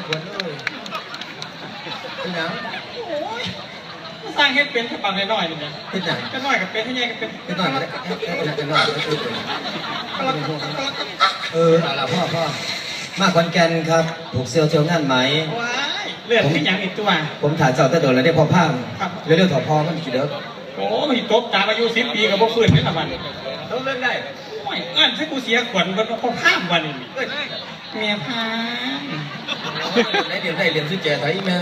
ເປັນຫຍັງ? ໂອ້ຍ ສ້າງເຮັດເປັນແຕ່ປານນ້ອຍໆນີ້ແຫຼະ. ເຮັດຫຍັງ? ເປັນນ້ອຍກໍເປັນ ເຮັດໃຫຍ່ກໍເປັນ. ເປັນນ້ອຍກໍໄດ້ ເຮັດ ເຮັດ ເຮັດນ້ອຍ. ເອີ ເອົາລະ ພໍ ພໍ ມາຂອນແກ່ນຄັບ ຜູກສ່ຽວທ່ຽວງານໄໝ. ວ້າຍ ເລື່ອງເປັນຫຍັງອີກຕົວະ? ຜົມຖ້າເຈົ້າແຕ່ດົນແລ້ວເດ້ພໍ່ພາມ. ເຣວໆ ເຖົ້າພໍ່ມັນຊິເດີກ. ໂອ້ຍ ຕົບຕາມອາຍຸສິບປີກໍບໍ່ຟື້ນເດ້ລະບັດນີ້. ເອີ ເລື່ອງໃດ? ໂອ້ຍ ເອີ້ນໃສ່ກູເສຍຂວັນເບິດ ພໍ່ພາມບັດນີ້. ເອີ້ນ ແມ່ພາມ. ໂອ້ຍ ໄດ້ເລື່ອງ ໄດ້ເລື່ອງຄືແກ່ໄຖອີແມ່.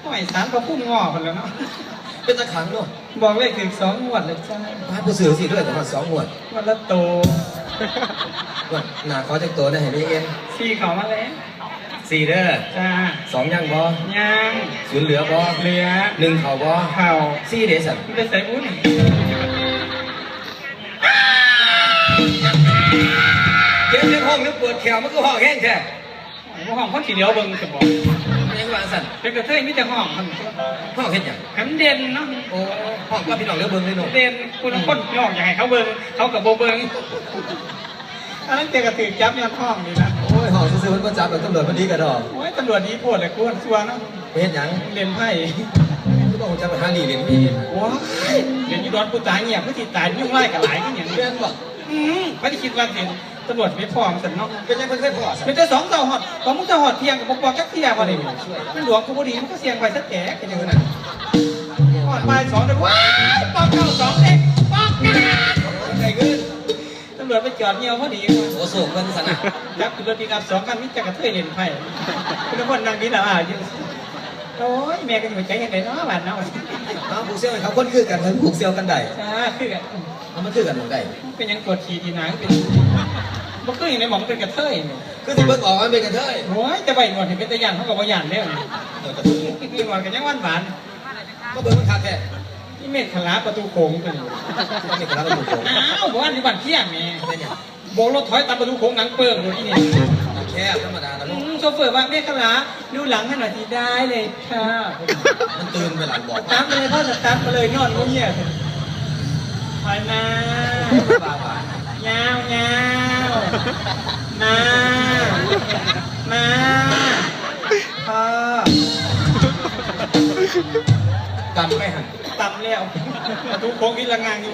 ໂອ້ຍ ສານພະພູມງໍພຸ້ນແຫຼະເນາະ. ເປັນຕາຂັງເນາະ. ບອກເລກຖືກສອງງວດແລ້ວຈ້າ. ປາດ ຜູ້ຊື້ຊິເລີຍ ຮອດສອງງວດ. ງວດລະໂຕ. ງວດໜ້າຂໍຈັກໂຕແດ່ໃຫ້ແມ່ເອັນ. ສີ່ເຂົ້າມາແລ້ວ. ສີ່ເດີ. ຈ້າ. ສອງຍັງບໍ່? ຍັງ. ສູນເຫຼືອບໍ່? ເຫຼືອ. ໜຶ່ງເຂົ້າບໍ່? ເຂົ້າ. ສີ່ເດຊັ້ນ? ໄປໃສບຸ້ນ? ເຈັບໃນທ້ອງຫຼືປວດແຂ້ວ ມັນຄືຮ້ອງແຮງແທ້? ໂອ້ຍ ບໍ່ຮ້ອງຄົນຊິຫຼຽວເບິ່ງຊັ້ນບໍ? ເປັນຫຍັງວ່າຊັ້ນ? ເປັນກະເທີຍມີແຕ່ຮ້ອງ. ຮ້ອງເຮັດຫຍັງ? ໃຫ້ມັນເດັ່ນເນາະ. ໂອ້ ຮ້ອງເພື່ອພີ່ນ້ອງຫຼຽວເບິ່ງເລີຍເນາະ. ເດັ່ນ ຜູ້ລາງຄົນຮ້ອງຢາກໃຫ້ເຂົາເບິ່ງ ເຂົາກໍບໍ່ເບິ່ງ. ອັນນັ້ນແກກໍຖືກຈັບຍ້ອນຮ້ອງນີ້ລະ. ໂອ້ຍ ຮ້ອງຊື່ໆ ເພິ່ນບໍ່ຈັບດອກ ຕຳຫຼວດເພິ່ນດີກະດອກ. ໂອ້ຍ ຕຳຫຼວດດີໂພດແຫຼະ ກວນຊົ່ວເນາະ. ໄປເຮັດຫຍັງ? ຫຼິ້ນໄພ. ຄືບໍ່ຮູ້ຈັກຫາຫຼີ່ຫຼິ້ນເພ. ໂອ້ຍ ຫຼິ້ນຢູ່ດອນປູຕາງຽບ ຄືຊິຕາຍ ຍຸງລາຍກໍຫຼາຍຄືຫຍັງ. ແມ່ນບໍ່? ອືມ ໃຜຊິຄິດວ່າຊິ ຕຳຫຼວດຊິໄປຟ້ອງຊັ້ນເນາະ. ເປັນຫຍັງເພິ່ນເຄີຍຟ້ອງຊັ້ນ? ເປັນແຕ່ສອງເຊົ້າຮອດ ຂອງມຶງເຈົ້າຮອດທ່ຽງກໍບໍ່ບອກຈັກເທື່ອ. ບໍ່ໄດ້ ມັນດວງກູບໍ່ດີ ມັນກໍສ່ຽງໄວ້ຊະແຕກ ເປັນຫຍັງນັ້ນ. ຮອດບ່າຍສອງເດ້ ວ້າຍ ປອກເກົ້າສອງເດ້ ປອກກາດ ໄດ້ເງິນ. ຕຳຫຼວດໄປຈອດຍ່ຽວພໍດີ. ໂອ້ ໂຊກເພິ່ນຊັ້ນນະ. ຈັບຂຶ້ນລົດປິກອັບສອງຄັນ ມີແຕ່ກະເທີຍຫຼິ້ນໄພ ເພິ່ນຄົນນັ່ງດີລະອາຢູ່. ໂອ້ຍ ແມ່ກໍຊິໄປໃຈຈັ່ງໃດເນາະບາດເນາະ. ເອົາ ຜູກສ່ຽວໃຫ້ເຂົາ ຄົນຄືກັນ ເຂົາຜູກສ່ຽວກັນໄດ້. ຈ້າ ຄືກັນ. ເອົາ ມັນຄືກັນໝ່ອງໃດ? ເປັນຫຍັງກວດຂີ້ທີ່ໜາເປັນ ບໍ່ຄືຢູ່ໃນໝ່ອງເປັນກະເທີຍນີ້. ຄືຊິເບິ່ງອອກວ່າເປັນກະເທີຍ. ໂອ້ຍ ແຕ່ໄວ້ໜວດໃຫ້ເປັນຕາຢ້ານ ເຮົາກໍບໍ່ຢ້ານແລ້ວນີ້. ເອີ ກະເທີຍ ມີໜວດກໍຍັງຫວານໆ. ມາເບິ່ງມັນຄັກແທ້. ນີ້ເມກຂະລາປະຕູໂຂງຕົວນີ້. ເມກຂະລາປະຕູໂຂງ. ອ້າວ ບໍ່ວ່າຢູ່ບ້ານພຽງແໝ່. ເປັນຫຍັງ? ໂບກລົດຖອຍຕາມປະຕູໂຂງໜັງເປິ້ງໂລດອີ່ນີ້. ມັນແຄບທຳມະດາລະເນາະ. ອືມ ໂຊເຟີວ່າ ແມ່ຂະລາ ດູຫຼັງໃຫ້ໜ່ອຍຊິ. ໄດ້ເລີຍຄ່ະ. ມັນຕື່ນໄປຫຼາຍບໍ. ສະຕາດມາເລີຍ ພໍ່ສະຕາດມາເລີຍ ນອນງົວງຽວ. ຖອຍມາ. ຍາວໆ ມາ ມາ ພໍ. ຕຳໄປຫັ້ນ. ຕຳແລ້ວ ປະຕູໂຂງອີ່ລະງາງຢູ່.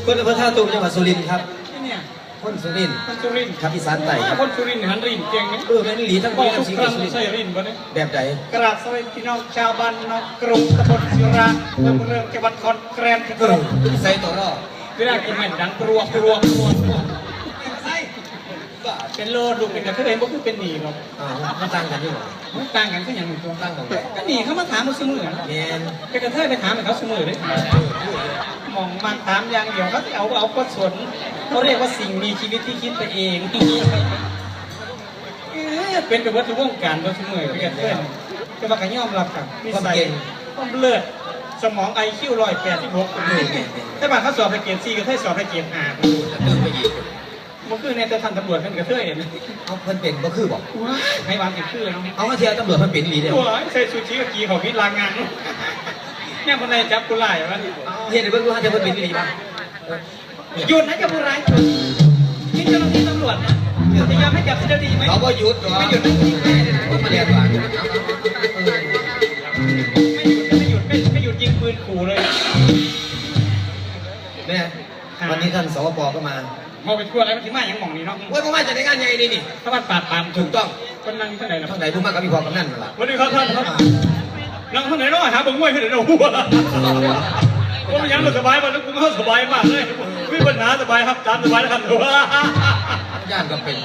ຄົນອຳເພີທ່າຕູມ ຈັງຫວັດສຸລິນຄັບ. ທີ່ນີ້ ຄົນສຸລິນ. ຄົນສຸລິນ. ຄັບ ອີສານໃຕ້. ໂອ້ຍ ຄົນສຸລິນຫັນລິນເກັ່ງເດ້. ເອີ ແມ່ນອີ່ຫຼີ ທັງ ເວົ້າທຸກຄຳໃຊ້ລິນບໍ່ເດ້. ແບບໃດ? ກະລາບສະບາຍພີ່ນ້ອງຊາວບ້ານນອກກຣຸງ ຕຳບົນສິລາ ອຳເພີເມືອງ ຈັງຫວັດຂອນແກ່ນ. ເອີ ໃສ່ໂຕເນາະ. ເວລາກິນແມ່ນດັງກຣວກ ກຣວກ ກຣວກ. ເປັນໂລດ ລູກເປັນກະເທີຍບໍ່ຄືເປັນໜີ່ບໍ່? ອ້າວ ມັນຕ່າງກັນຢູ່ບໍ່? ມັນຕ່າງກັນຄືຫຍັງ? ຕ່າງໝ່ອງໃດ? ກໍໜີ່ເຂົາມາຖາມເຮົາຊຸມື້ນະ. ແມ່ນ. ແຕ່ກະເທີຍໄປຖາມໃຫ້ເຂົາຊຸມື້ເດ້. ເອີ ໝ່ອງມັກຖາມຢ່າງດຽວ ເຂົາຊິເອົາ ເອົາກວດສົນ. ເຂົາຮຽກວ່າສິ່ງມີຊີວິດທີ່ຄິດໄປເອງ. ເອີ ເປັນໄປເບິດທຸກວົງການຕົວະ ຊຸມື້ນີ້ ເປັນກະເທີຍ. ແຕ່ວ່າກໍຍອມຮັບກັນ ນິໄສ ຄວາມເກັ່ງ ຄວາມເລີດ ສະໝອງໄອຄິວຮ້ອຍແປດສິບຫົກ. ເອີ ແມ່ນໆ. ແຕ່ວ່າເຂົາສອບໄດ້ເກຣດສີ່ ກະເທີຍສອບໄດ້ເກຣດຫ້າ. ໂອ້ ລະຕື່ມໄປອີກ. ບໍ່ຄືແນ່ ແຕ່ທ່ານຕຳຫຼວດເພິ່ນກະເທີຍເດ້. ເອົາ ເພິ່ນເປັນບໍ່ຄືບໍ່? ວ້າຍ ໃຜວ່າຊິຄືເນາະ. ເອົາ ເທື່ອຕຳຫຼວດເພິ່ນເປັນອີ່ຫຼີເດ້. ໂອ້ຍ ໃສ່ຊຸດສີກາກີ ເຂົາຜິດລາງງານເນາະ. ຍາມເພິ່ນໄດ້ຈັບຜູ້ຮ້າຍວ່າ. ເອົາ ເຮັດໃຫ້ເບິ່ງດູ ເທື່ອເພິ່ນເປັນອີ່ຫຼີບໍ່? ຢຸດນະ ເຈົ້າຜູ້ຮ້າຍ. ນີ້ເຈົ້າໜ້າທີ່ຕຳຫຼວດນະ ຈະຍອມໃຫ້ຈັບຊິໄດ້ດີໄໝ? ເຂົາບໍ່ຢຸດດອກ. ໄມ່ຢຸດນະ ມັນບໍ່ແລ່ນວ່າ. ໄມ່ຢຸດ ໄມ່ຢຸດ ໄມ່ ໄມ່ຢຸດຍິງປືນຂູ່ເລີຍ. ແມ່ ວັນນີ້ທ່ານ ສວປ ກໍມາ. ເວົ້າໄປທົ່ວແລ້ວ ມັນຊິມາຫຍັງໝ່ອງນີ້ເນາະ. ໂອ້ຍ ບໍ່ມາຈາກໃນງານໃຫຍ່ນີ້ນີ້ ເຂົາມາປາບປາມ. ຖືກຕ້ອງ. ເພິ່ນນັ່ງຢູ່ທາງໃດລະ? ທາງໃດ? ບໍ່ມາກັບອີ່ພໍ່ກຳນັນຫັ້ນລະ. ສະຫວັດດີຄັບທ່ານ. ອ່າ ນັ່ງທາງໃດເນາະ? ຫາເບິ່ງມວຍຢູ່ໃດເນາະ? ບໍ່ມີຫຍັງ ສະບາຍ ບ້ານເຮົາສະບາຍມາກເລີຍ. ມີບັນຫາສະບາຍ ຮັບຕາມສະບາຍນະຄັບ. ຢ້ານກໍເປັນ.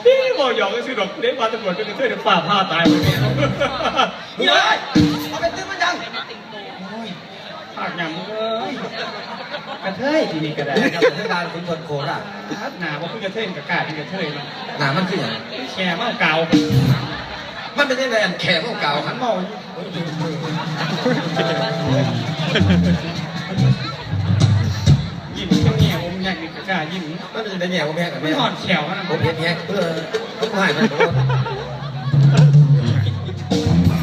ເອີ ເວົ້າຫຍອກຊື່ໆດອກ. ເດ້ວ່າຕຳຫຼວດເປັນກະເທີຍ ຟ້າຜ່າຕາຍ. ເຮີ້ຍ ເອົາໄປຕຶກມັນຍັງ? ໂອ້ຍ ພາກຫຍັງເອີຍ ກະເທີຍທີ່ນີ້ກະໄດ້. ເອີ ກະເທີຍບ້ານຄຸນທົດໂຄລາດ. ໜ້າບໍ່ຄືກະເທີຍ ມັນກະກ້າເປັນກະເທີຍເນາະ. ໜ້າມັນຄືຫຍັງ? ແຂ້ເມົາກາວ. ມັນເປັນຈັ່ງໃດ ອັນແຂ້ເມົາກາວຫັ້ນ? ເມົາ ຍິ້ມແງ່ອມແຮກນີ້ ກ້າຍິ້ມ. ມັນເປັນແນວແຮກ ມັນຮອດແຂ້ວມັນ ບໍ່ເຮັດແຮກ ເອີ ເຂົາໃຫ້ມັນໂລດ.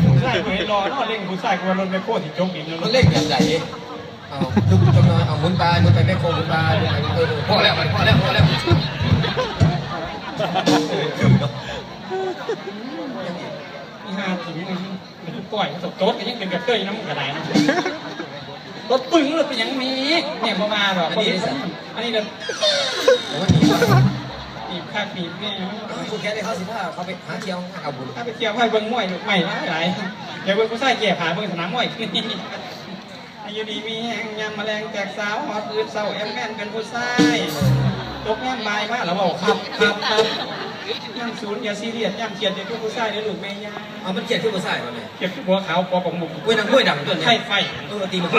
ຜູ້ຊາຍຜູ້ໃດຫຼໍ່ເນາະ ເລັງຜູ້ຊາຍ ກວ່າລົດແມັກໂຄຊິຈົກອີກເນາະ. ມັນເລັງແບບໃດ? ເອົາ ຈຸກຈັກໜ່ອຍ ເອົາໝູນໄປ ໝູນໄປ ແມັກໂຄໝູນໄປ ໝູນໄປ ເອີ ພໍແລ້ວ ພໍແລ້ວ ພໍແລ້ວ. ເອີ ຄືເນາະ. ອີ່ຫ່າ ຖິງມັນປ່ອຍ ໂຕດກໍຍັງເປັນກະເທີຍນຳ ມັນກໍໄດ້ເນາະ. ລົດປຶ້ງ ລົດເປັນຫຍັງແມ່ ແມ່ບໍ່ມາດອກ. ອັນນີ້ ອັນນີ້ແບບ ໂອ້ຍ ໜີບຄັກໜີບແນ່. ຜູ້ແຂກໃຫ້ເຂົາ ຊິພາເຂົາໄປຫາທ່ຽວງານເອົາບຸນ ພາໄປທ່ຽວ ພາໄປເບິ່ງມວຍ ລູກໄມ້ຫຼາຍໆ. ຢາກເບິ່ງຜູ້ຊາຍແກ້ຜ້າ ເບິ່ງສະໜາມມວຍ. ໃຫ້ຢູ່ດີມີແຮງ ຍາມມາແລງແຕກສາວ ຮອດອື່ນເຊົ້າແອມແມ່ນເປັນຜູ້ຊາຍ. ຕົກຍາມບ່າຍມາແລ້ວເວົ້າ ຄັບ ຄັບ ຄັບ. ຍາມສູນຢ່າຊີຣຽສ ຍາມຄຽດຢ່າຄືຜູ້ຊາຍເດີລູກແມ່ຍ່າ. ເອົາ ມັນຄຽດຄືຜູ້ຊາຍບໍ່ແມ່? ຄຽດຄືຜົວຂາວ ຜົວປາກໝຸກ ໂອ້ຍ ນັກມວຍດັງຕົວນີ້ ໄທໄຟ. ເອີ ຕີມາ ເປັ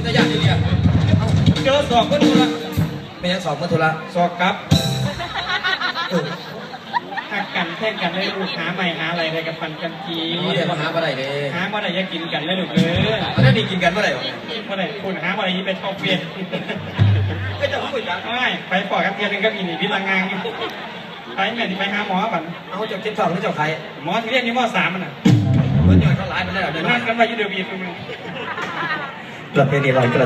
ນຕາຢ້ານອີ່ຫຼີ. ເອົ້າ ເຈີສອກເບິດທຸລະ. ແມ່ນຫຍັງສອກເບິດທຸລະ? ສອກກັບ. ເອີ ຮັກກັນແພງກັນເດີລູກ ຫາໄມ້ຫາໄຫຼໄດ້ກໍປັນກັນກິນ. ເອີ ເຮົາຫາບໍ່ໄດ້ເດ້ ຫາບໍ່ໄດ້ຢ່າກິນກັນເດີລູກເດີ. ອັນນັ້ນນີ້ກິນກັນບໍ່ໄດ້ຫວາ? ກິນບໍ່ໄດ້ ພຸ້ນຫາບໍ່ໄດ້ ໄປເຂົ້າເຟສ. ເອີ ເຈົ້າຮູ້ຈັກ ໂອ້ຍ ໄປພໍ້ກັນເທື່ອໜຶ່ງກັບອີ່ນີ້ ພິດລະງາງ. ໄປແມ່ນຊິໄປຫາໝໍບັດ. ເອົາ ເຈົ້າເຈັບທ້ອງຫຼືເຈົ້າໄຂ້? ໝໍທີ່ຮຽນຢູ່ ມໍສາມ ຫັ້ນນະ. ເພິ່ນຍ້ອນເຂົາຫຼາຍປານໃດແລ້ວ? ນັດກັນໄວ້ຢູ່ເດີວີດ. ປະເພນີລອຍກະ